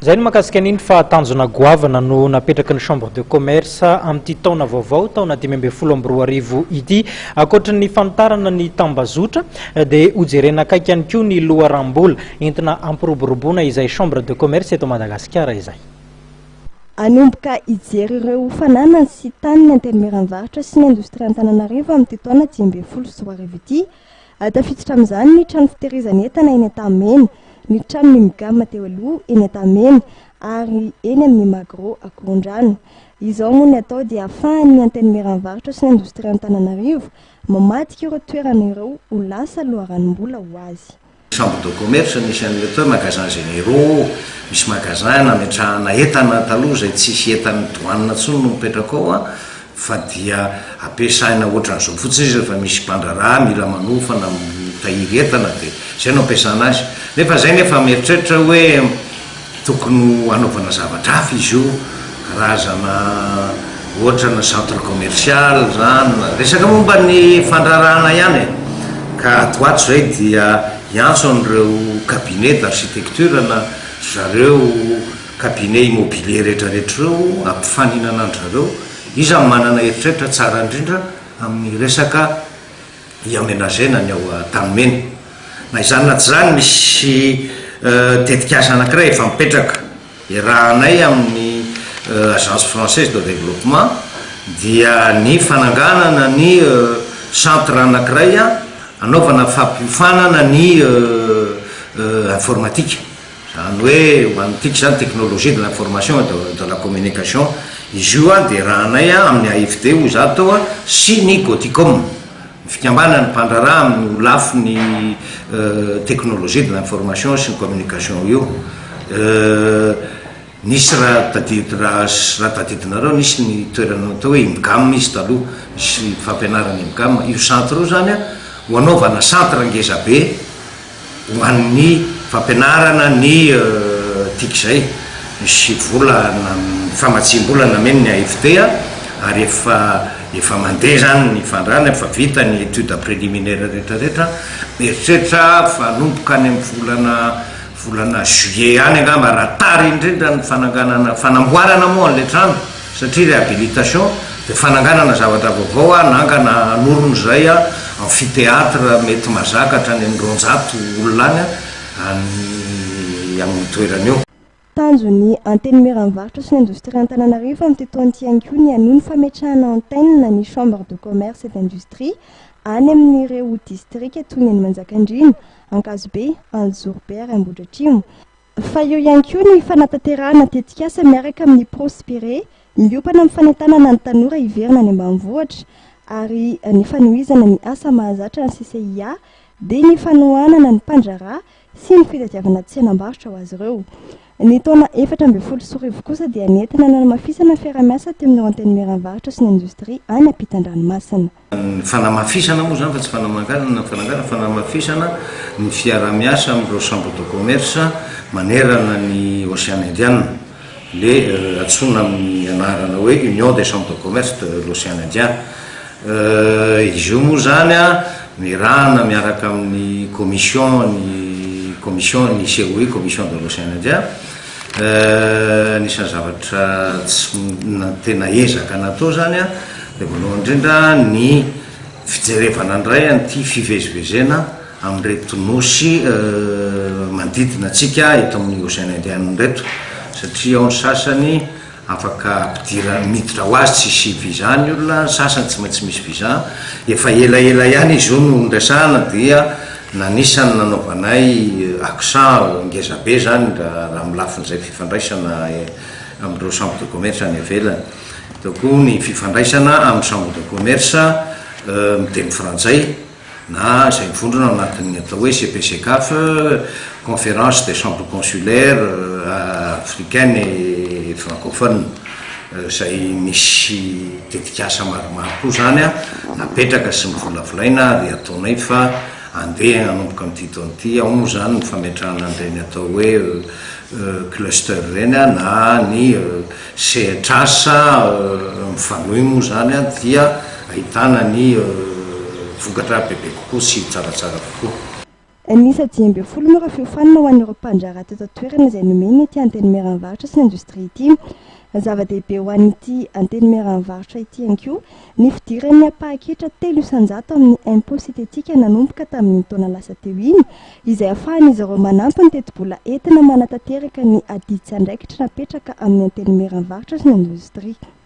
Izay no mahakasika an'iny fa tanjona goavana no napetraky ny Chambre de Commerce amin'ity taona vaovao, taona 2015 ity. Ankoatry ny fanitarana ny tambazotra dia hojerena akaiky ihany koa ny loharam-bola entina hampiroboroboana izay Chambre de Commerce eto Madagasikara izay. Hanomboka hijery ireo fananany sy tany ny Antenimieran'ny Varotra sy ny Indostria Antananarivo amin'ity taona 2015 ity. Tafiditra amin'izany ny trano fitehirizana entana eny Antanimena, ny tranon'ny Mgam teo aloha eny Antanimena ary eny amin'ny Magro Ankorondrano. Izao moa ny atao dia ahafahan'ny Antenimieran'ny Varotra sy ny Indostria Antananarivo mamadika ireo toerana ireo ho lasa loharanom-bola ho azy. Chambre de commerce misy an'ilay atao hoe magasin généraux, misy magasin nametrahana entana taloha izay tsisy entan'ny douane intsony no mipetraka ao an, fa dia ampiasaina ohatran'izao fotsiny izy rehefa misy mpandraharaha mila manofa na mitahiry entana dia izay no ampiasana azy. Nefa izay nefa mieritreritra hoe tokony ho hanaovana zavatra hafa izy io, karazana ohatrana centre commercial izany na resaka momba ny fandraharahana ihany e! Ka ato ho ato izay dia hiantso an'ireo cabinet d'architecture na zareo Cabinet immobilier rehetra rehetra ireo ampifaninana an-dry zareo, iza no manana eritreritra tsara indrindra amin'ny resaka hi-aménager-na ny ao Antanimena. Na izany na tsy izany misy tetikasa anankiray efa mipetraka iarahanay amin'ny Agence Française de Développement dia ny fananganana ny centre anankiray hanaovana fampiofanana ny informatique. Izany hoe ho an'ny tic izany, technologie de l'information et de la communication, izy io dia iarahanay amin'ny AFD hoy izaho teo sy ny Goticom, ny fikambanan'ny mpandraharaha amin'ny lafiny technologie de l'information sy ny communication io. Nisy raha tadidy raha raha tadidinareo nisy ny toerana natao hoe IMGAM izy taloha, nisy fampianarana IMGAM, io centre io izany ho anaovana centre ngeza be, Ho an'ny fampianarana ny tic izay, misy vola famatsiam-bola nameno ny AFD ary efa efa mandeha izany ny fandrarana, efa vita ny étude préliminaire rehetra rehetra, mieritreritra fa hanomboka any amin'ny volana volana juillet any angamba raha tara indrindra ny fananganana fanamboarana moa an'ilay trano. Satria réhabilitation dia fananganana zavatra vaovao hanangana hanorina izay amphithéâtre mety mazaka hatrany amin'ny 200 olona any any amin'io toerana io. Tanjon'ny Antenimieran'ny Varotra sy ny Indostria Antananarivo amin'ity taona ity ihany koa ny hanohy ny fametrahana antenne ny Chambre de Commerce et d'Industrie any amin'ireo distrika toy ny any Manjakandriana, Ankazobe, Anjozorobe ary Ambohidratrimo. Fa eo ihany koa ny fanatanterahana tetikasa miaraka amin'ny Prospere, miompana amin'ny fanentanana ny tanora hiverina any ambanivohitra, ary ny fanohizana ny asa mahazatra ny CCIA, dia ny fanohanana ny mpandraharaha sy ny fitadiavana tsenam-barotra ho azy ireo. Ny taona 2014 kosa dia nentina nanamafisana ny fiaraha-miasa teo amin'ireo Antenimieran'ny Varotra sy ny Indostria any ampitan-dranomasina. Ny fanamafisana moa izany fa tsy fanamanganana na fananganana, fanamafisana ny fiaraha-miasa amin'ireo chambre de commerce manerana ny Ocean Indiana, le antsoina amin'ny anarana hoe Union des chambres de commerce de l'Ocean Indien. Izy io moa izany mirahana miaraka amin'ny commission ny commission ny COI, commission de l'Ocean Indien. Anisan'ny zavatra tsy tena ezaka natao izany dia voalohany indrindra ny fijerevana indray an'ity fivezivezena amin'ireto nosy manodidina antsika eto amin'ny Ocean Indian ireto satria ao ny sasany Afaka ampidira miditra ho azy tsisy visa ny olona, ny sasany tsy maintsy misy visa. Efa elaela ihany izy io no niresahana dia nanisany nanaovanay accent ngeza be zany raha amin'ny lafin'izay fifandraisana amin'ireo chambre de commerce any ivelany. Teo koa ny fifandraisana amin'ny chambre de commerce miteny frantsay. na izay mivondrona ao anatin'ny atao hoe CPCCAF, Conférence des Chambres Consulaires Africaines et Francophones, izay misy tetikasa maromaro koa izany napetraka sy novolavolaina ary ataonay fa andeha hanomboka amin'ity taona ity. Ao moa izany ny fametrahana an'ireny atao hoe cluster ireny na ny Sehatr'asa mifanohy moa izany dia ahitana ny vokatra bebe kokoa sy tsaratsara kokoa. Niisa 15 moa ireo fiofanana ho an'ireo mpandraharaha teto an-toerana izay nomena ity Antenimieran'ny Varotra sy ny Indostria ity. Zava-dehibe ho an'ity Antenimieran'ny Varotra ity ihany koa ny fidiran'ny ampahan-ketra 3% amin'ny impôt synthétique nanomboka tamin'iny taona lasa teo iny, izay ahafahan'izy ireo manampy ny tetibola entina manatanteraka ny adidy sy andraikitra napetraka amin'ny Antenimieran'ny Varotra sy ny Indostria.